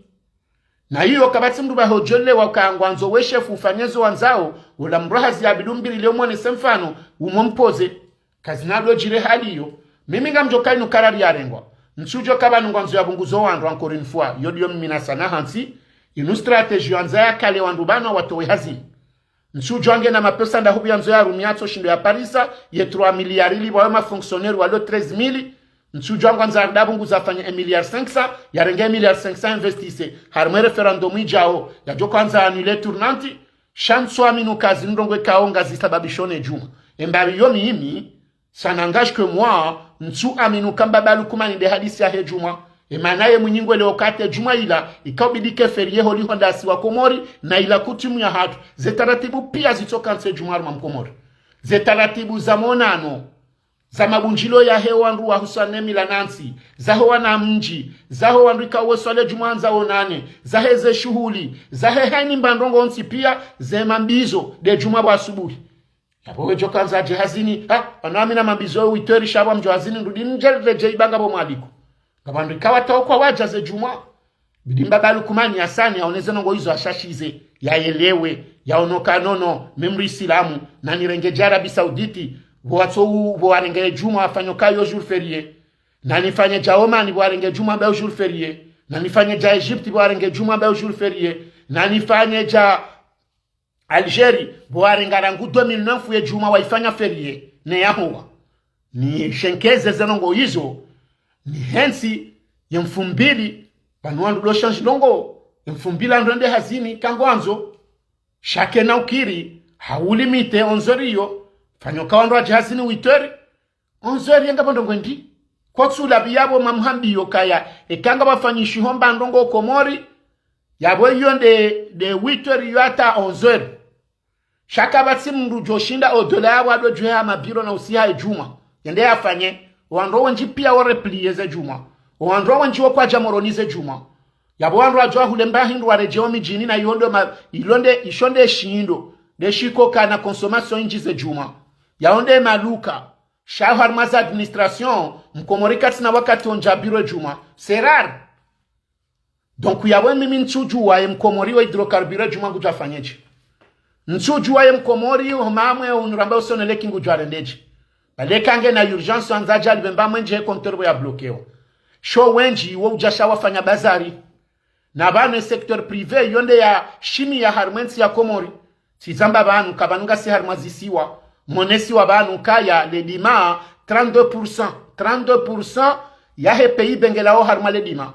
Na iyo kapvatsi mndru pvaho djolile waka ngwandzo we shefu ufanye zo wandzao, ula mndru hazi ya bidu mbili leo mwonese mfano, umo mpoze. Kazina ndo djire hali iyo. Mimi ngamdjo ka inu karari yarengwa. Ntsudjo ka pvanu ngwandzo yapvunguzo wandru encore une fois. Yo ndiyo mimi nasana hantsi. Inu stratégie yandza yakale wandru pvanu watowe hazini. Ntsudjo ange na mapesa nda hupvi yandzo yarumia tso shindo yaparisa, ye trois milliards ili pvawe ma fonctionnaires walo treize mille. Ntsudjo ngwandzo arda pvunguza afanye un milliard cinq cents, yarenge un milliard cinq cents investisse. Harimwe référendum idjao, yadjo kwandza annuler tournante, sha ntsu aminu ka zinu ndrongoo ikao ngazisababisho ne djumwa. Emba iyo mimi, ça n'engage que moi, ntsu aminu ka mbaba Lukumani nde hadisi yahe djumwa. Emana ye mwinyi ngwele okati djumwa ila, ika ubidi ke férié holiho nda si wa Komori, na ila coutume yahatru. Ze taratibu pia zitsoka ntsi djumwa harumwa mkomori. Ze taratibu za monano, za mabundjilo yahe wandru wa huswa ne mila na ntsi, zaho wana mdji, zaho wandru ikao weswale djumwa wandza wonane, zahe ze shuhuli, zahe haini mba ndrongoo ntsi pia, ze mambizo, nde djumwa pvwa asubuhi. Yapvo wedjo kandza adje hazini, ha, pvanu amina mambizo huit heures sha pvwa mdjo hazini, ndrudi mdje redjei pvanga pvo mwaliko. Ngapvandru ikao wataokwa wadja ze djumwa. Bidi mbaba Lukumani yasani, yaoneze ndrongoo izo ashashize, yayelewe, yaono ka nono, mimi mdru Isilamu, na nirenge dja Arabie Saoudite, pvo watso u, pvo warenge djumwa wafanyo ka yo jour férié. Na nifanye dja Oman, pvo warenge djumwa mba yo jour férié. Na nifanye dja Égypte, pvo warenge djumwa mba yo jour férié. Na nifanye dja Algérie, pvo warenga rangu deux mille neuf ye djumwa waifanya férié, ne yahowa. Ni shenkeze ze ndrongoo izo, ni hentsi, ye mfumbili, pvanu wandru ndo change ndrongoo, ye mfumbili wandru wende hazini, ka ngwandzo, sha kena ukiri, ha u limiter onze heures iyo, fanyo ka wandru wadje hazini huit heures, onze heures yenga pvo ndrongoo ndi. Kotsu lapvi yapvo mamhambiyo kaya, eka ngapvafanyishiho mba ndrongoo Komori, yapvo iyo nde, nde huit heures iyo hata onze heures. Sha kapvatsi mndru djo shinda au-delà yapvo ado djuhe ha mabiro na usiha ye djumwa. Yende yafanye, owandru wendji pia wo replier ze djumwa. Owandru wendji wo kwadja Moroni ze djumwa. Yapvo wandru wadjo ahule mba hindru waredjeo midjini na iyo ndo ma, ilo nde, isho nde shindo, nde shiko kana consommation indji ze djumwa. Yao nde maluka. Sha harumwa za administration, mkomori katsina wakati ondja biro djumwa. C'est rare. Donc, yapvo mimi ntsudjuwa ye mkomori wo hydrocarbure djumwa ngudjo afanyedje. Ntsudjuwa ye mkomori ho mamwe unuramba usoneleki ngudjo arendedje. Baleka nge na urgence wandza dja libe mba mwendje he compteur pvo ya bloquewa. Sho wendji wo udja sha wafanya bazari. Na pvanu ye secteur privé, yo nde ya shimi ya harumwa entsi ya Komori. Tsizamba pvanu, ka pvanu ngasi harumwa zisiwa. Monesiwa pvanu kaya ledima, trente-deux pour cent. Trente-deux pour cent yahe P I B ngelao harumwa ledima.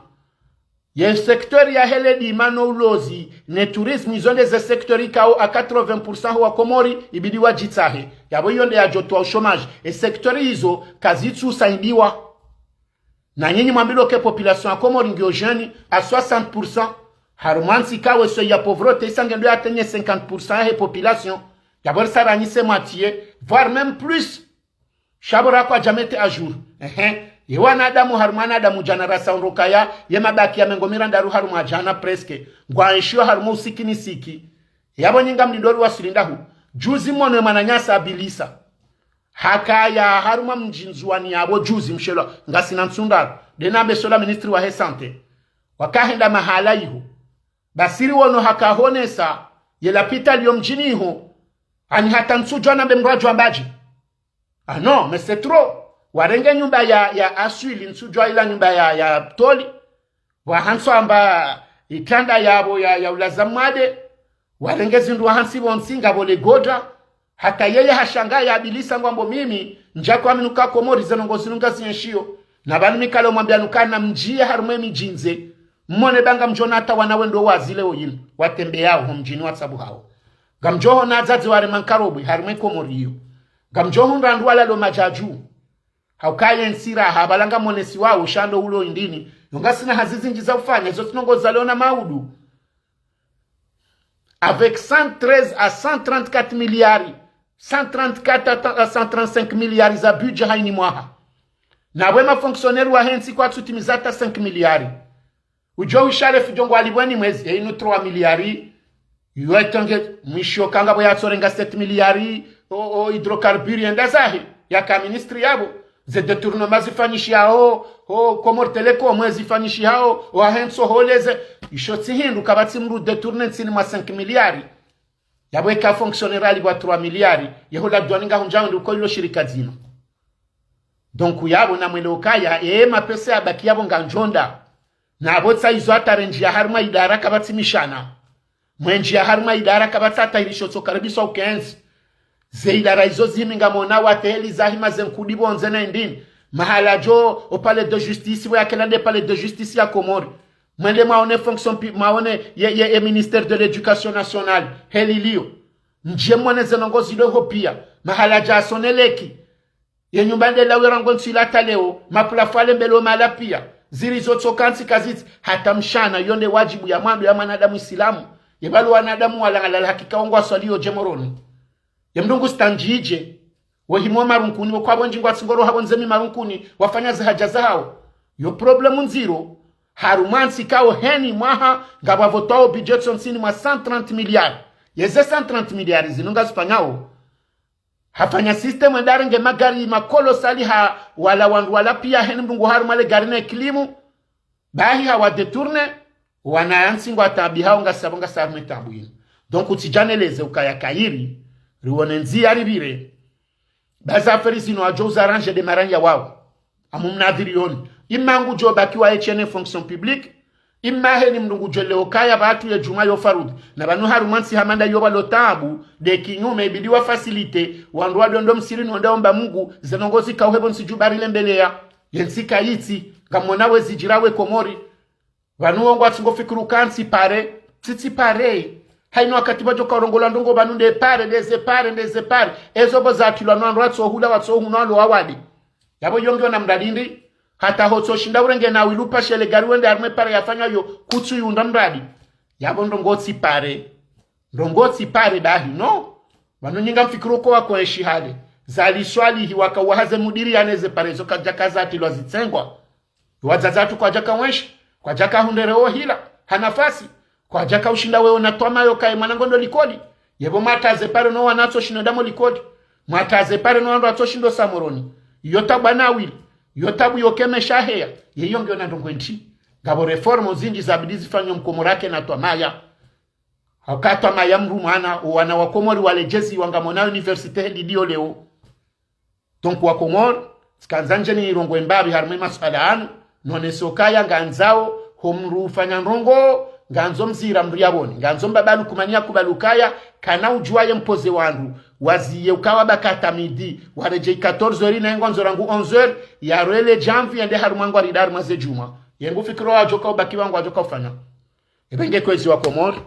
Ye secteur yahe ledima no ulozi, ne tourisme, izo nde ze secteur ikao à quatre-vingts pour cent ho wa Komori, ibidi wadjitsahe. Yapvo iyo nde yadjo towa o chômage. E secteur izo, kazitsu saidiwa. Na nyinyi mwambilwa ke population ya Komori ngiyo jeune à soixante pour cent. Harumwa ntsi kawe seuil ya pauvreté isa ngendo ya atteigne cinquante pour cent yahe population. Yapvo risa ranyi se moitié, voire même plus. Sha pvo rakwadja mettre à jour. Ehe. Ye wanadamu harumwa wanadamu djana rasa ondro kaya, ye mabaki ya mengo mirandaru harumwa djana presque. Ngwaenshio harumwa usikinisiki. Yapvo nyinga mlindori wasili ndahu. Juzi mwono ye mwananyasa abilisa. Hakaya harumwa mdji Ndzuwani yapvo juzi mshelwa, ngasina ntsu ndraru. Ndena mbesola ministri wahe santé. Wakahenda mahala iho. Basiri wono hakahonesa, ye lapitali yo mdjini iho. Ani hata ntsudjuwa nambe mndru adjuwa mbadji. Ah non, mais c'est trop. Warenge nyumba ya, ya aswili, ntsudjuwa ila nyumba ya, ya toli. Wahanso amba itranda yapvo ya, ya ulaza mwade, warenge zindru wahantsi pvontsi ngapvo le goda, hata yeye hashanga yabilisa ngwambo mimi, ndjaka wami nuka Komori ze ndrongoo zinu ngazienshio, na pvanu mi kalo mwambia nuka namdjiye harumwa emidji ndze, mmone ba ngamdjona hata wana wendro wazile oyinu, watembeyao ho mdjini watsabuhao. Ngamdjohona wadzadze warema nkarobwe harumwa eKomori iyo. Ngamdjohundra wandru walalo madjadju. Hauka yentsi raha, pvala ngamonesiwao, sha ndo ulo indini. Yo ngasina hazi zindji za ufanya, izo tsi ndrongoo zalio na maudu. Avec cent treize à cent trente-quatre milliards, cent trente-quatre à cent trente-cinq milliards za budget hayina mwaha. Na pvwe ma fonctionnaires wahentsi kwatsutimiza hata cinq milliards. Udjo ushale fudjo ngwalipvwa ni mwezi, ye inu trois milliards. Yo etonge, mwisho kanga pvo yatsorenga sept milliards, o, o hydrocarbures yenda zahe, yaka ministre yapvo. Ze détournement zifanyishihao, o Comores Telecom zifanyishihao, o wahentsi ho leze. Isho tsi hindru, kapvatsi mdru détourné ntsini mwa cinq milliards. Yapvo eka fonctionnaire alipvwa trois milliards, yeho la douane ngahundjao ndi uko ilo shirika dzima. Donc yapvo namwelewe ukaya, e mapesa yabaki yapvo ngandjo nda. Na pvo tsi izo hata rendjia harumwa idara kapvatsi mishana. Mwendjia harumwa idara kapvatsi hata irisho tso karibiswa ukentsi. Ze idara izo zimi ngamwona wateli za hima ze nkudi pvondze na indini. Mahala djo o palais de justice, pvo yakela nde palais de justice ya Komori. Mwende mwaone fonction pi-, mwaone ye, ye, ye ministère de l'éducation nationale, heli lio. Ndje mwone ze ndrongoo zilo ho pia. Mahala dja Sonelec. Ye nyumba nde lawe rangu ntsu ila hata leo, mapula fale mbelo mala pia. Ziri zo tsoka ntsi kazitsi, hata mshana, yo nde wadjibu ya mwando ya mwanadamu Isilamu. Ye pvalo wanadamu walangalala hakika wo ngwaswalio dje Moroni. Ye mdru ngu standjidje, wo himo Marunkuni, wo kwapvo ndji ngwatsi ngoro hapvo ndzemi Marunkuni, wafanya ze haja zahao. Yo problème ndziro, harumwa ntsi kao heni mwaha, ngapvo pvo twao budget tso ntsini mwa cent trente milliards. Ye ze cent trente milliards zinu ngazifanyao. Hafanya système ndarenge magari ma colossal ha wala wandru wala pia heni mdru ngu harumwa le gari ne kilimu. Bahi hawa détourné, wana yantsi ngwataabihao ngasi apvo ngasi harumwa taabu yinu. Donc utsidjaneleze ukaya kayiri, riwone ndzia ripvire. Ba ze affaires zinu wadjo uzarranger de maranya wao. Amu mnadhiri yoni. Ima ngudjo bakiwa etshe ne fonction publique, ima heni mdru ngudjo leo kaya pvatsu ye djumwa yo farudhi. Na pvanu harumwa ntsi hama nda yo pvalo taabu, de kinyume ibidi wa facilité, wandru wadjo ndo msirini wende womba Mungu, ze ndrongoo zikao hepvo ntsi djuu bari lembeleya. Ye ntsi kayitsi, ngamwona we zidjira we Komori. Pvanu wo ngwatsi ngo fikiri uka ntsi pare, tsi tsi pare. Hayina wakati pvadjoka urongolwa ndrongoo pvanu nde pare, nde ze pare, nde ze pare. Ezo pvo zatilwa no wandru watso hula, watso hunwa lo wawade. Yapvo yo ngiyo na mradi ndi, hata hotso shinda urenge na wilu pashe le gari wende harumwa pare yafanya yo, kutsu yunda mradi. Yapvo ndrongoo tsi pare. Ndrongoo tsi pare bahi, no? Pvanu nyi ngamfikiri uko wako enshi hale. Zali Swalihi waka wahaze mudiri yane ze pare zo kadjaka zatilwa zitsengwa. Wadzadze watru kwadjaka wenshi, kwadjaka hundre wo hila, ha nafasi, kwadjaka ushinda wewo na twamaya ukaye mwana ngondo likoli. Yepvo mwataze pare no wana watso shindo ndamo likoli. Mwataze pare no wandru watso shindo sa Moroni. Yo taabu na wili, yo taabu yo kemesha heya, yeyo ngiyo na ndrongoo ntsi. Ngapvo réforme zindji zabidi zifanywe mkomori ake na twamaya. Hauka twamaya mdru mwana, o wana wa Komori waledjezi wangamwona université heli liyo leo. Donc wa Komori, tsikandza ndje nirongowe mbapvi harumwa e masuala yanu, nonese ukaya ngandzao, ho mdru ufanya ndrongoo, ngandzo mzira mdru yapvone, ngandzo mbaba Lukumani yakubali ukaya, kana udjuwa ye mpoze wandru, waziye ukawa baki hata midi, waredjeyi quatorze heures na ye ngwandzo rangu onze heures, yarwele djamvi yende harumwa ngwari nda harumwa ze djumwa. Ye ngufikiro wadjoka ubaki wangu wadjoka ufanya. Epvenge kwezi wa Komori,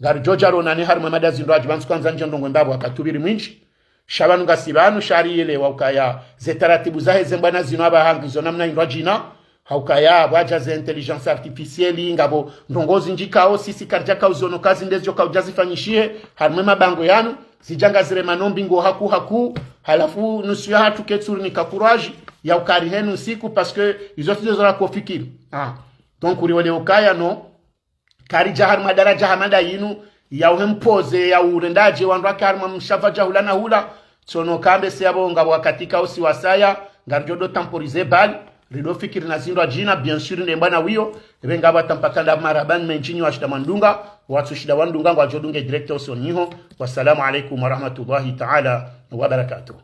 ngaridjo dja ronane harumwa mada zindru adji pvantsi kwandza ndje ndrongoo mbapvi wakati upviri mwindji. Sha pvanu ngasi pvanu sha riyelewa ukaya ze taratibu zahe ze mbwana zinu apvaha ngizo namna indru adjina. Haukaya pvwadja ze intelligence artificielle ngapvo ndrongoo zindji kao sisi karidjaka uzono kazi ndezidjo kaudja zifanyishihe harumwa e mabango yanu. Zidja ngazirema no mbingo haku haku. Halafu nusu yahatru ketsuri nika courage ya ukari henu siku parce que izo tsi zo rako fikiri. Ah. Donc uriwelewe ukaya no karidja harumwa daradja hama nda yinu, ya uhe mpoze, ya urendadje, wandru wake harumwa mshava dja hula na hula, tsono kambe se yapvo ngapvo wakati kao si wasaya, ngaridjo do temporiser bali, rido fikiri na zindru adjina, bien sûr, nde mbwana wiyo, epve ngapvo atampaka nda marahaba mendji nyi washinda mwandunga, watsu shinda wandunga, ngwadjo dunge direct au son niho. Wassalamu alaikum warahmatullahi taala wabarakatuh.